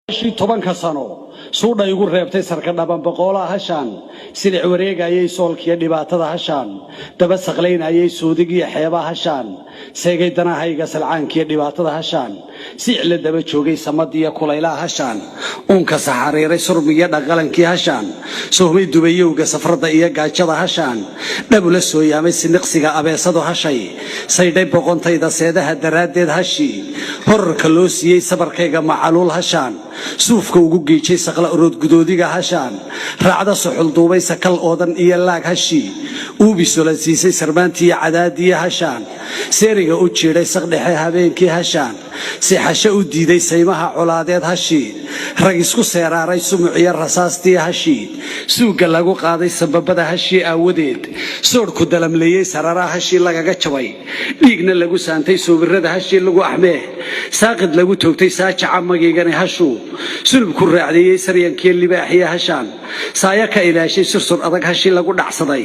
Hashii 10-ka sano suudha igu reebtay, sarka dhaban boqoolaha hashaan silic wareegayay, soolkiyo dhibaatada hashaan daba saqlaynayay, suudigiyo xeebaha hashaan seegay, danahayga salcaankiyo dhibaatada hashaan siic la daba joogay, samadiyo kulaylaha hashaan uunka saxariiray, surmigiyo dhaqalankii hashaan sohmay, dubayowga safrada iyo gaajada hashaan dhabula sooyaamay, siniqsiga abeesadu hashay saydhay, boqontayda seedaha daraaddeed hashii horarka loo siiyey, sabarkayga macaluul hashaan suufka ugu geejay, saqla oroodgudoodiga hashaan raacda suxulduubay, sakal oodan iyo laag hashii uubi solansiisay, sarmaantiiyo cadaadiyo hashaan seeriga u jiidhay, saqdhexe habeenkii hashaan seexasho u diiday, saymaha colaadeed hashii rag isku seeraaray, sumuciyo rasaastii hashii suugga lagu qaaday, sababada hashii aawadeed soodhku dalamleeyey, sararaha hashii lagaga jabay, dhiigna lagu saantay, soobirada hashii lagu axmee, saaqid lagu toogtay, saajaca magiigani hashuu sulub ku raacdeeyey, saryankiyo libaaxiyo hashaan saaya ka ilaashay, sursur adag hashii lagu dhacsaday,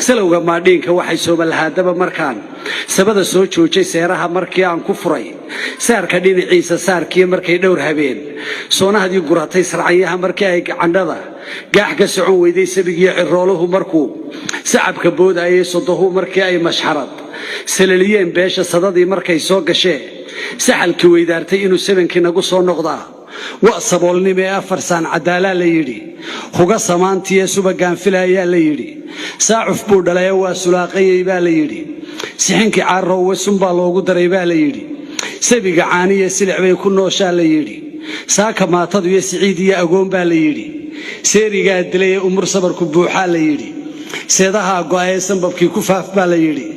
salowga maadhiinka waxay soomalahaadaba markaan sabada soo joojay, seeraha markii aan ku furay, saarka dhinaciisa saarkiyo markay dhowr habeen soonahadii guratay, sarcanyaha markii ay gacandhada gaax ka socon weyday, sabigiyo cirooluhu markuu sacabka boodayay, sodohu markii ay mashxarad salaliyeen, beesha sadadii markay soo gashee, saxalkii weydaartay, inuu sabankii nagu soo noqdaa wa saboolnimo ee afar saan cadaalaa la yidhi, huga samaantiiee subagaan filaayaa la yidhi, saacuf buu dhalaye waa sulaaqayey baa la yidhi, sixinkii caaroowe sunbaa loogu daray baa la yidhi, sabiga caaniya silic bay ku nooshaa la yidhi, saaka maatadu iyo siciid iyo agoon baa la yidhi, seerigaa dilay ee umur sabarku buuxaa la yidhi, seedahaa go'a ee sanbabkii ku faaf baa la yidhi,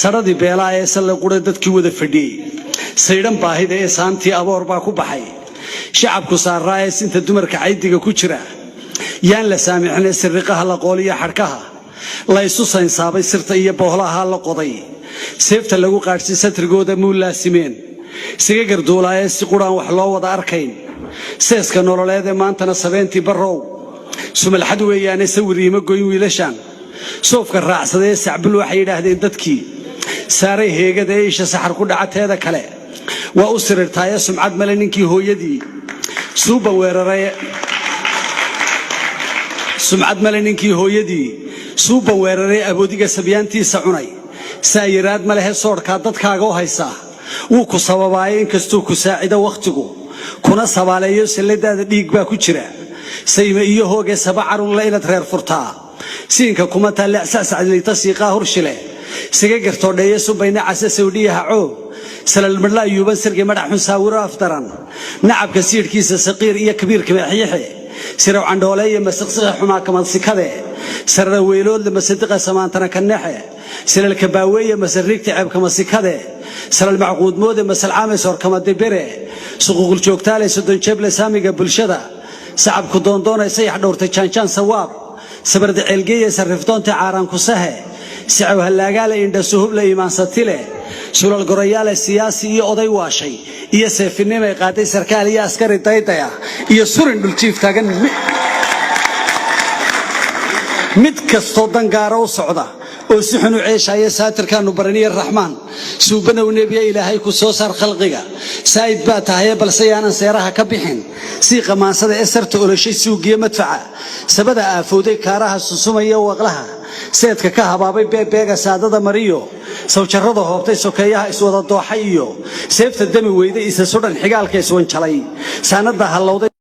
sadhadii beelaa ee salle qura dadkii wada fadhiyey, saydhan baahida ee saantii aboor baa ku baxay, shacabku saaraa ee sinta dumarka caydiga ku jira, yaan la saamixine siriqaha la qooliyo xadhkaha la isu saynsaabay, sirta iyo boohlaha la qoday, seefta lagu qaadhsay, satrigooda muu laasimeen, siga garduulaayee si quraan wax loo wada arkayn, seeska nololeed ee maantana sabeentii barrow sumalxad weeyaane, sawir iima goyn wiilashaan soofka raacsadee sacbul waxay yidhaahdeen dadkii saaray heegada ee isha saxar ku dhaca, teeda kale waa u sirirtaaye sumcad male ninkii hooyadii suuban weeraray, sumcad male ninkii hooyadii suuban weeraray, aboodiga sabyaantiisa cunay, saayiraad ma lehe soodhkaa dadkaaga u haysaa, wuu ku sababaaye inkastuu ku saacido wakhtigu kuna sabaaleeyo, salladaada dhiig baa ku jira, sayme iyo hooge saba carunle inaad reer furtaa, siinka kuma taalle sasacdliita siiqaa hurshile, siga gartoodheeye subayna case sawdhiyaha coo salalmadhlaa yuuban sirgi madhaxun saawiro afdaran, nacabka siidhkiisa saqiir iyo kabiirka meexyixe, siraw candhooleeye masiqsiqa xumaa kamadsikade, sarara weyloodle masadiqa samaantana kanexe, silalka baaweeye masariigta ceebkamasikade, salal macquudmoode masalcaame soorkamadibire, suquuqul joogtaale soddonjeeble saamiga bulshada, sacabku doondoonay sayax dhowrtay jaanjaan sawaab, sabarda ceelgeeye sarrifdoonta caaraankusahe, sicow hallaagaale indhasuhubla iimaansatile, sulal gorayaale siyaasi iyo oday waashay iyo seefinimay qaaday, sarkaal iyo askari daydaya iyo surin dhuljiif taagan, mid kastoo dangaara u socda oo si xun u ceeshaaya, saatirkaannu baraniya raxmaan suubanow nebiya ilaahay ku soo saar khalqiga, saa'id baa tahaye balse yaanan seeraha ka bixin, sii qamaansada ee sarta oloshay, suugiyo madfaca sabada aafowday, kaaraha susumaya, waqlaha seedka ka habaabay, beebeega saadada mariyo, sawjarrada hoobtay, sokeeyaha iswada dooxay iyo seefta dami weyday, isa sudhan xigaalka iswanjalay, saanada hallowday.